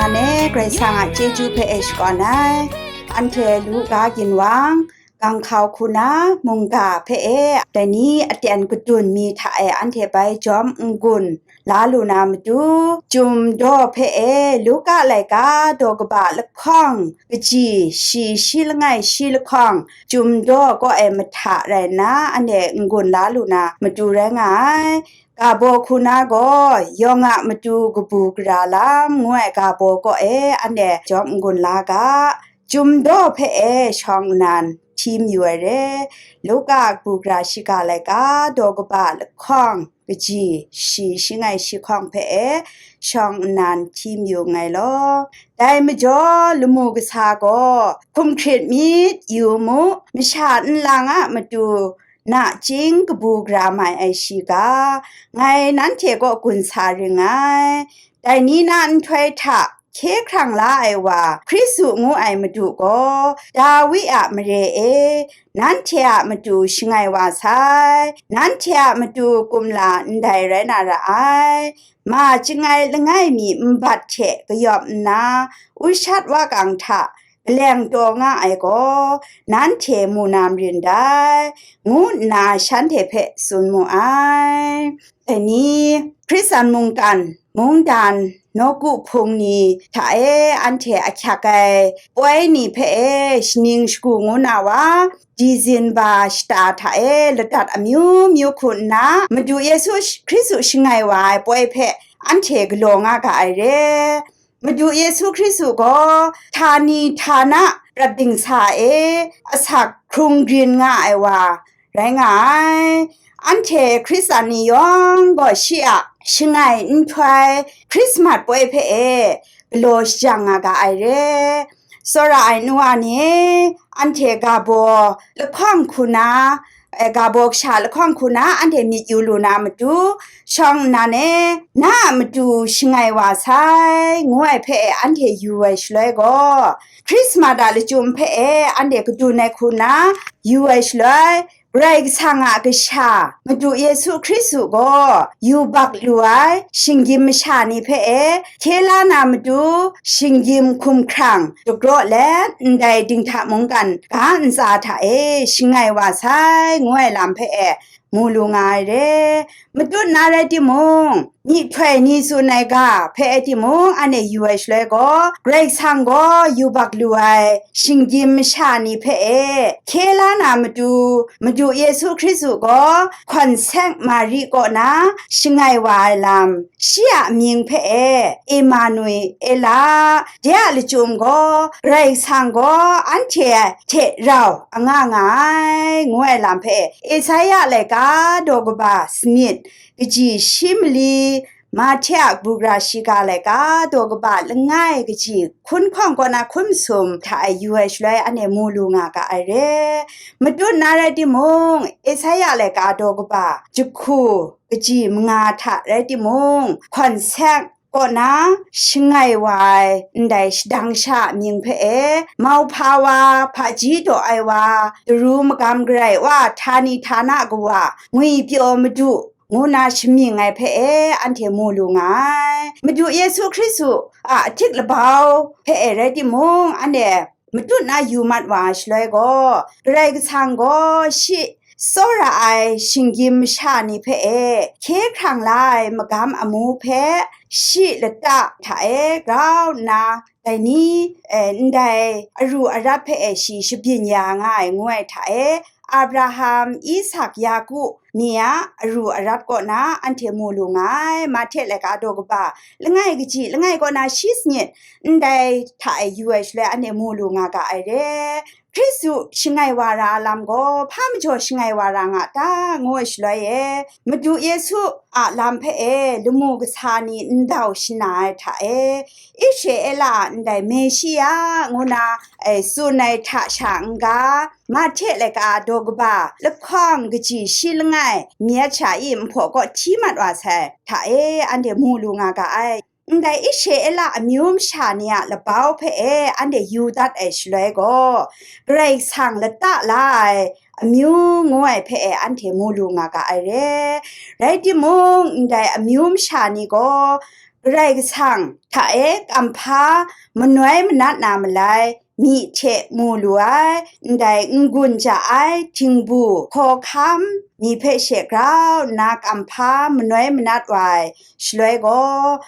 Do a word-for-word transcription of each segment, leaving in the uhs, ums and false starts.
Anhte Karai Kasang a chyeju hpe e shakawn ai. Anhte Luka ginwang, ganghkau hku na mungga hpe e, dai ni aten kadun mi hta e anhte bai jawm n-gun la lu na matu, Chyum Daw hpe e Luka laika daw kaba lahkawng kaji shi, shi langai shi lahkawng, Chyum Daw kaw e mahta rai nna, anhte n-gun la lu na matu rai nga ai. Ga baw hku na gaw, yawng a matu kabu gara lam ngu ai ga baw kaw e anhte jawm n-gun la ga. Chyum Daw hpe e shawng nnan hti mayu ai re. Luka kabu gara shiga laika daw kaba lahkawng kaji shi, shi langai shi lahkawng hpe e shawng nnan hti mayu nngai law. Dai majaw, lamu kasa gaw, hkum hkrit myit, yu mu, masha nlang a matu nachying kabu gara mai ai shiga, ngai nanhte kaw gun sa ring ngai. Dai ni na nhtoi hta hkye hkrang la ai wa, Hkristu ngu ai Madu gaw, Dawi a mare e, nanhte a matu shangai wa sai, nanhte a matu kumla ndai rai na ra ai. Ma chyangai langai mi nbat hte kayawp nna, ushat wakang hta kaleng taw nga ai gaw, nanhte mu na marin dai, ngu nna shanhte hpe tsun mu ai. Dai ni, Hkristan mungkan, mungdan, nawku hpung ni hta e anhte ahkyak ai poi ni hpe e shaning shagu ngu na wa, dizinba shata hta e ladat amyu myu hku nna, Madu Yesu Hkristu shangai wa ai poi hpe anhte galaw nga ga ai re. Madu Yesu Hkristu gaw htani htana prat dingsa e asak hkrung grin nga ai wa rai nga ai. Anhte Hkristan ni yawng gaw shi a shangai nhtoi Hkrismat poi hpe e galaw shajang nga ga ai re. Tsawra ai nu wa ni e, anhte ga baw lahkawng hku na, e, ga baw kasha lahkawng hku na anhte myit yu lu na matu, shawng nnan e, na a matu shangai wa sai, ngu ai hpe e anhte yu ai shaloi gaw, Hkrismat a lachyum hpe e anhte kadun ai hku na yu ai shaloi, Karai Kasang a Kasha, Madu Yesu Hkristu gaw yubak lu ai shinggyim masha ni hpe e hkye la na matu, shinggyim hkumhkrang dagraw let ndai dinghta mungkan ga ntsa hta e shangai wa sai, ngu ai lam hpe e mu lu nga ai re. Matut na rai timung, myihtoi ni tsun ai ga hpe e timung, anhte yu ai shaloi gaw, Karai Kasang gaw yubak lu ai shinggyim masha ni hpe e hkye la na matu, Madu Yesu Hkristu gaw hkawn seng Mari kaw na shangai wa ai lam, shi a mying hpe e Emanuela, de a lachyum gaw, Karai Kasang gaw anhte hte rau anga nga ai, ngu ai lam hpe Esaia laika daw kaba sanit, kaji shi mali, Mahte a kabu gara shiga laika daw kaba langai kaji hkun hkawng kaw na hkun masum hta e yu ai shaloi anhte mu lu nga ga ai re. Matut na rai timung, Esaia laika daw kaba jahku kaji manga hta rai timung, hkawn seng kaw na shangai wa ai ndai shadang sha a mying hpe e, mauhpa wa, hpaji daw ai wa, daru magam garai wa, htani htana kawa, ngwipyaw madu, ngu na shamying ai hpe e anhte mu lu nga ai. Madu Yesu Hkristu a ahtik labau hpe e rai timung, anhte matut na yu mat wa ai shaloi gaw, Karai Kasang gaw shi tsawra ai shinggyim masha ni hpe e hkye hkrang la ai magam amu hpe shi lata hta e grau nna, dai ni, e, ndai aru arat hpe e shi shabyin ya nga ai, ngu ai hta e, Abraham, Isak, Yaku ni a aru arat kaw na anhte mu lu nga ai. Mahte laika daw kaba langai kaji langai kaw na shi sanit ndai hta e yu ai shaloi anhte mu lu nga ga ai re. Hkristu shangai wa ra ai lam gaw hpa majaw shangai wa ra nga ta, ngu ai shaloi e, Madu Yesu a lam hpe e lamu kasa ni ndau shana ai hta e, Israela a ndai Meshia ngu na, e, tsun ai hta sha n-ga, Mahte laika daw kaba lahkawng kaji shi langai myit sha i nhpaw kaw hti mat wa sai hta e, anhte mu lu nga ga ai. Ndai Israela amyu masha ni a labau hpe e anhte yu dat ai shaloi gaw, Karai Kasang lata la ai amyu ngu ai hpe e anhte mu lu nga ga ai re. Rai timung, ndai amyu masha ni gaw Karai Kasang hta e kamhpa manoi manat na malai myi hte mu lu ai, ndai n-gun ja ai htingbu hkawhkam ni hpe she grau nna kamhpa manoi manat wa ai shaloi gaw,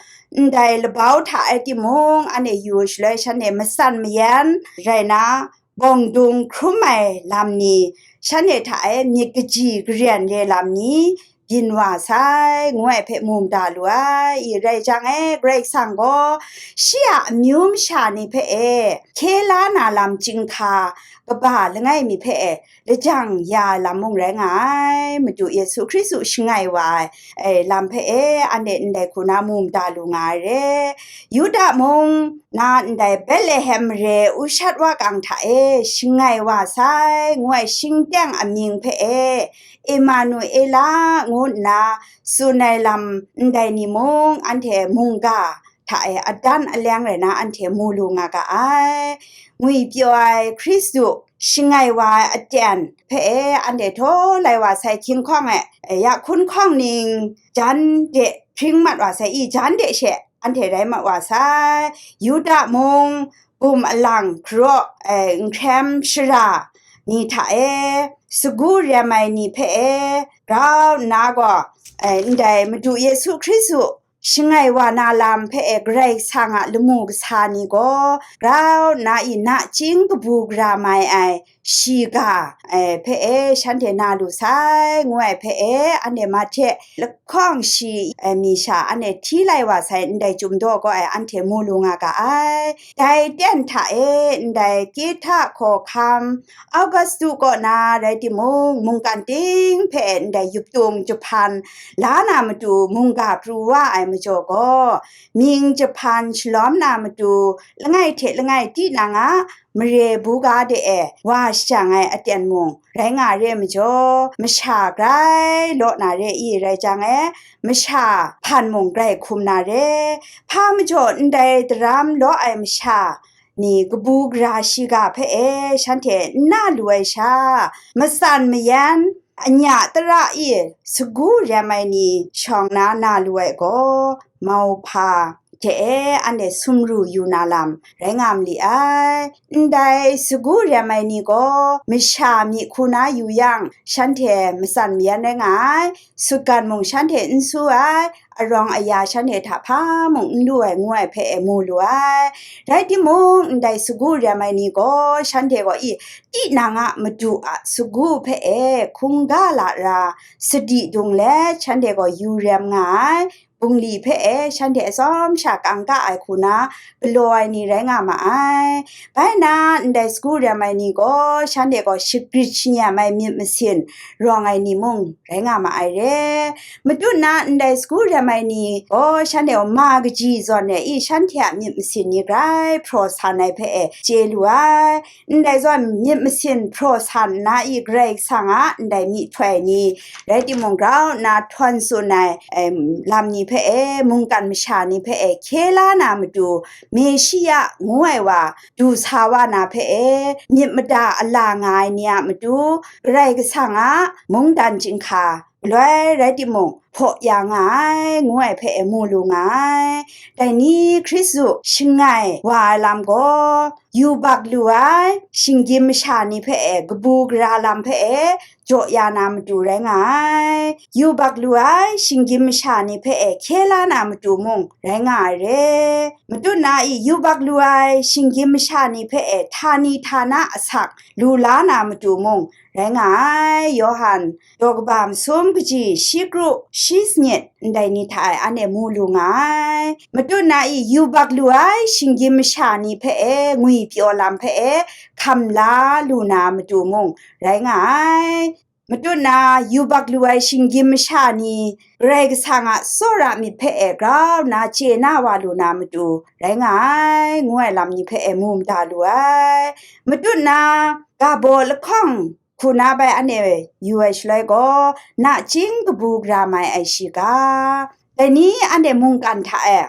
ndai labau hta e timung, anhte yu shaloi shanhte matsan mayan rai na, bawng dung hkrum ai lam ni, shanhte hta e myit kaji karen re lam ni, byin wa sai, ngu ai hpe mu mada lu ai. I rai jang e, Karai Kasang gaw shi a amyu masha ni hpe e hkye la na lam chyinghka kaba langai mi hpe e lajang ya ai lam mung rai nga ai. Madu Yesu Hkristu shangai wa ai, e, lam hpe e anhte ndai hku na mu mada lu nga ai re. Yuda mung na ndai Betlehem mare ushat wakang hta e shangai wa sai, ngu ai shingteng amying hpe e Emanuela ngu nna tsun ai lam ndai ni mung anhte mungga hta e adan aleng rai na anhte mu lu nga ga ai. Ngwipyaw ai Hkristu shangai wa ai aten hpe e anhte htaw lai wa sai hkying hkawng e, ya hkun hkawng ning jan de hpring mat wa sai i, jan de she anhte rai mat wa sai. Yuda mung bum alang hkaraw, e, nkrem shara ni hta e, sagu rem ai ni hpe e grau nna gaw, e, ndai Madu Yesu Hkristu shangai wa na lam hpe e Karai Kasang a lamu kasa ni gaw grau nna i nachying kabu gara mai ai shiga, e, hpe e shanhte na lu sai, ngu ai hpe e anhte Mahte lahkawng shi, e, mi sha anhte hti lai wa sai ndai Chyum daw gaw ai anhte mu lu nga ga ai. Dai ten hta e ndai Kehta hkawhkam Augustu kaw na rai timung, mungkan ting hpe ndai yuptung jahpan la na matu mungga pru wa ai majaw gaw, mying jahpan shalawm na matu langai hte langai tinang a mare buga de e wa shajang ai aten mung rai nga re ai majaw, masha grai law na re i rai jang e, masha hpan mung grai hkum na re. Hpa majaw ndai daram law ai masha ni kabu gara shiga hpe e shanhte n na lu ai sha, matsan mayan anya tara i sagu rem ai ni shawng na na lu ai gaw, mauhpa hte e anhte sumru yu na lam rai nga ma li ai. Ndai sagu rem ai ni gaw masha myi hku na yu yang, shanhte matsan mayan rai nga ai, sutgan mung shanhte n su ai, arawng aya shanhte hta hpa mung n lu ai, ngu ai hpe e mu lu ai. Rai timung, ndai sagu rem ai ni gaw shanhte gaw i, tinang a madu a sagu hpe e hkungga lara sadi dung let shanhte gaw yu rem nga ai. Bungli hpe e shanhte atsawm sha kangka ai hku na galaw ai ni rai nga ma ai. Bai na, ndai sagu rem ai ni gaw shanhte gaw shagrit shanyam ai myit masin rawng ai ni mung rai nga ma ai re. Madu na ndai sagu rem ai ni gaw shanhte gaw ma kaji zawn e i, shanhte a myit masin ni grai hpraw san ai hpe e chye lu ai. Ndai zawn myit masin hpraw san nna i, Karai Kasang a ndai myihtoi ni rai timung, grau nna htawn tsun ai, em, lam ni hpe e, mungkan masha ni hpe e hkye la na matu, Meshia ngu ai wa du sa wa na hpe e, myit mada a la nga ai ni a matu, Karai Kasang a mungdan chyinghka galoi rai timung, hpaw ya nga ai, ngu ai hpe e mu lu nga ai. Dai ni Hkristu shangai wa ai lam gaw, yubak lu ai shinggyim masha ni hpe e kabu gara lam hpe e jaw ya na matu rai nga ai. Yubak lu ai shinggyim masha ni hpe e hkye la na matu mung rai nga ai re. Madu na i, yubak lu ai shinggyim masha ni hpe e htani htana asak lu la na matu mung rai nga ai. Yawhan daw kaba masum kaji shi kru shi sanit ndai ni hta e anhte mu lu nga ai. Madu na i, yubak lu ai shinggyim masha ni hpe e ngwipyaw lam hpe e hkam la lu na matu mung rai nga ai. Madu na, yubak lu ai shinggyim masha ni Karai Kasang a tsawra myit hpe e grau nna chye na wa lu na matu rai nga ai, ngu ai lam ni hpe e mu mada lu ai. Madu na, ga baw lahkawng hku na bai anhte yu ai shaloi gaw, nachying kabu gara mai ai shiga. Dai ni anhte mungkan hta e,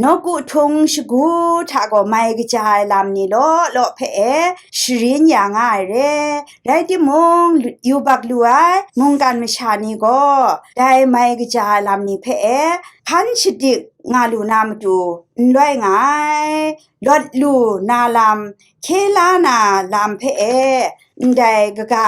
Nawku htung shagu hta gaw mai kaja ai lam ni law law hpe e sharin ya nga ai re. Rai timung, yubak lu ai mungkan masha ni gaw dai mai kaja ai lam ni hpe e hkan shadik nga lu na matu n loi nga ai. Lawt lu na lam, hkye la na lam hpe e ndai kaga,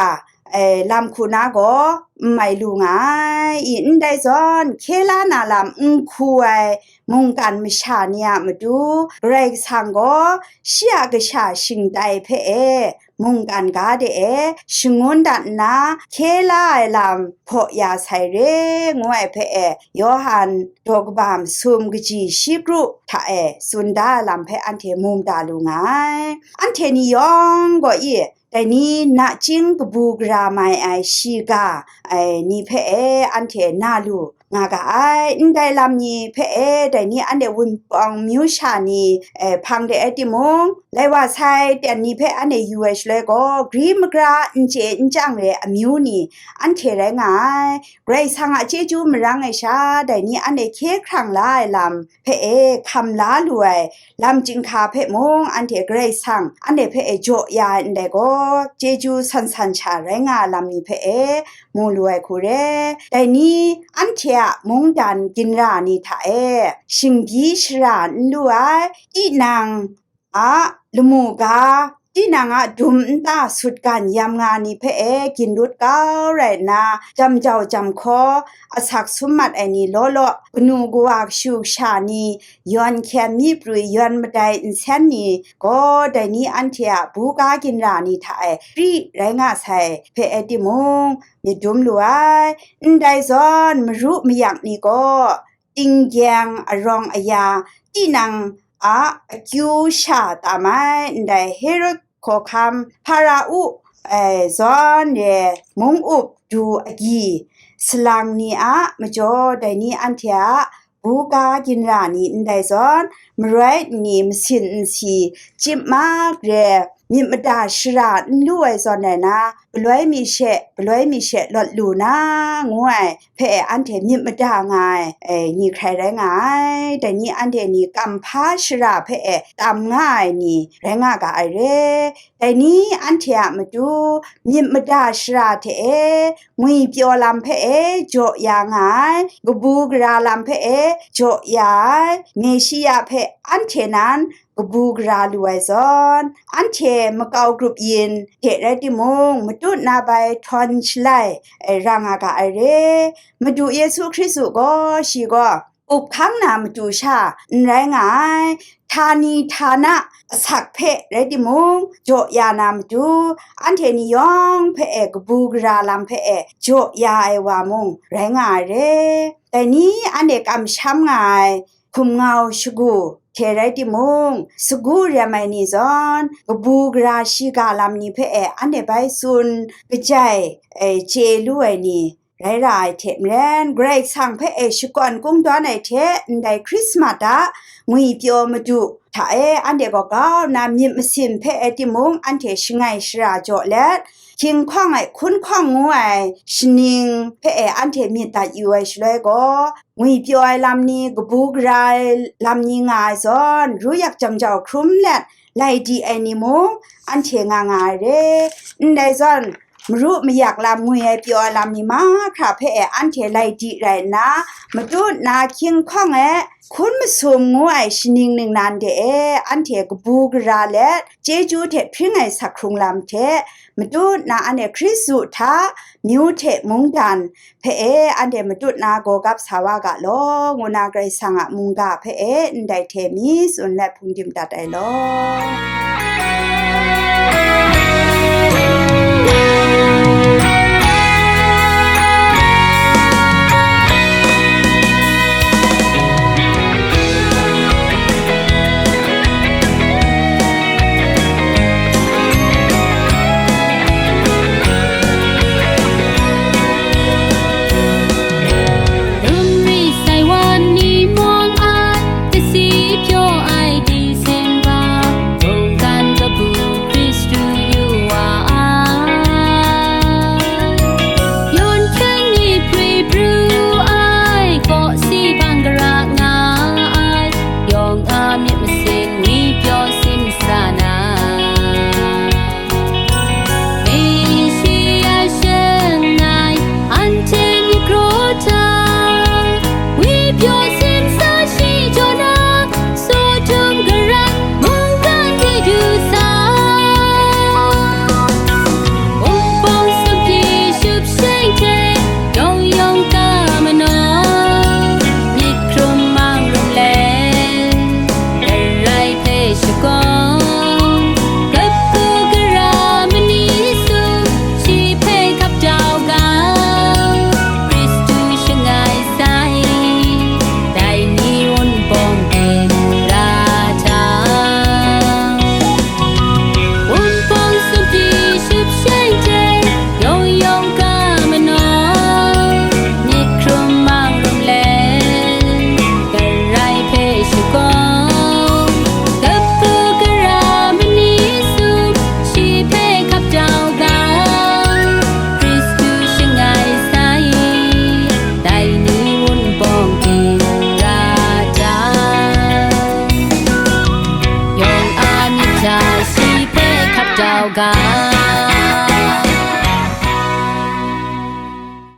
e, lam hku na gaw n mai lu nga ai. I, ndai zawn, hkye la na lam n hku ai mungkan masha ni a matu, Karai Kasang gaw shi a kasha shingtai hpe e, mungkan ga de e shangun dat nna, hkye la ai lam hpaw ya sai re, ngu ai hpe e, Yawhan daw kaba masum kaji shi kru hta e tsun da ai lam hpe anhte mu mada lu nga ai. Anhte ni yawng gaw i, dai ni nachying kabu gara mai ai shiga ai ni hpe e anhte na lu nga ga ai. Ndai lam ni hpe e dai ni anhte Wunpawng myu sha ni, e, hpang de ai timung, lai wa sai ten ni hpe anhte yu ai shaloi gaw, gri magra n chye n chyang re amyu ni anhte rai nga ai. Karai Kasang a chyeju marang ai sha, dai ni anhte hkye hkrang la ai lam hpe e hkam la lu ai lam chyinghka hpe mung anhte Karai Kasang anhte hpe e jaw ya ai ndai gaw, chyeju san san sha rai nga ai lam ni hpe e mu lu ai hku re. Dai ni anhte a mungdan ginra ni hta e shingbyi shara n lu ai, tinang a lamu ga, tinang a dum nta sutgan yam nga ni hpe e ginlut kau rai nna, jam jau jam hkaw, asak sum mat ai ni law law, kanu kawa kashu kasha ni, yawn hkyen myi prwi yawn madai nsen ni gaw, dai ni anhte a buga ginra ni hta e pri rai nga sai hpe e timung, myit dum lu ai. Ndai zawn, maru mayak ni gaw, tinggyeng arawng aya, tinang a akyu sha tam ai, ndai Herod hkawhkam, Hpara-u ai zawn re, mung up du agyi, salang ni a majaw, dai ni anhte a buga ginra ni ndai zawn, maroi nni masin nsi, chyip mak re, myit mada shara n lu ai zawn rai na, galoi mi she, galoi mi she lawt lu na, ngu ai hpe anhte myit mada nga ai, e, ni hkrai rai nga ai. Dai ni anhte ni kamhpa shara hpe e tam nga ai ni rai nga ga ai re. Dai ni anhte a matu myit mada shara hte e ngwipyaw lam hpe e jaw ya nga ai, kabu gara lam hpe e jaw ya ai, Meshia hpe anhte nan kabu gara lu ai zawn, anhte makau grup yin hte rai timung, matut na bai htawn shalai, e, ra nga ga ai re. Madu Yesu Hkristu gaw, shi gaw up hkang na matu sha n rai nga ai, htani htana asak hpe rai timung, jaw ya na matu, anhte ni yawng hpe e kabu gara lam hpe e jaw ya ai wa mung rai nga ai re. Dai ni anhte kamsham nga ai hkum ngau shagu hte rai timung, sagu rem ai ni zawn, kabu gara shiga lam ni hpe e anhte bai tsun kajai, e, chye lu ai ni rai ra ai hte maren, Karai Kasang hpe e shakawn kungdawn ai hte ndai Hkrismat a ngwipyaw madu hta e anhte gaw grau nna myit masin hpe e timung anhte shangai shara jaw let, hkying hkawng ai hkun hkawng ngu ai shaning hpe e anhte myit dat yu ai shaloi gaw, ngwipyaw ai lam ni, kabu gara ai lam ni nga ai zawn, ru yak jam jau hkrum let, lai di ai ni mung anhte nga nga ai re. Ndai zawn, maru mayak lam, ngwi ai pyaw ai lam ni mahkra hpe e anhte lai di rai nna, matut na hkying hkawng e hkun masum ngu ai shaning ningnan de e anhte kabu gara let, chyeju hte hpring ai sak hkrung lam hte, matut na anhte Hkristu hta, myu hte mungdan hpe e anhte matut na gaw gap sa wa ga law, ngu na Karai Kasang a mungga hpe e ndai hte mi tsun let hpung dim dat ai law. Lungri sai wan ni mawng ai, kasi pyaw ai Disemba, mungga Ka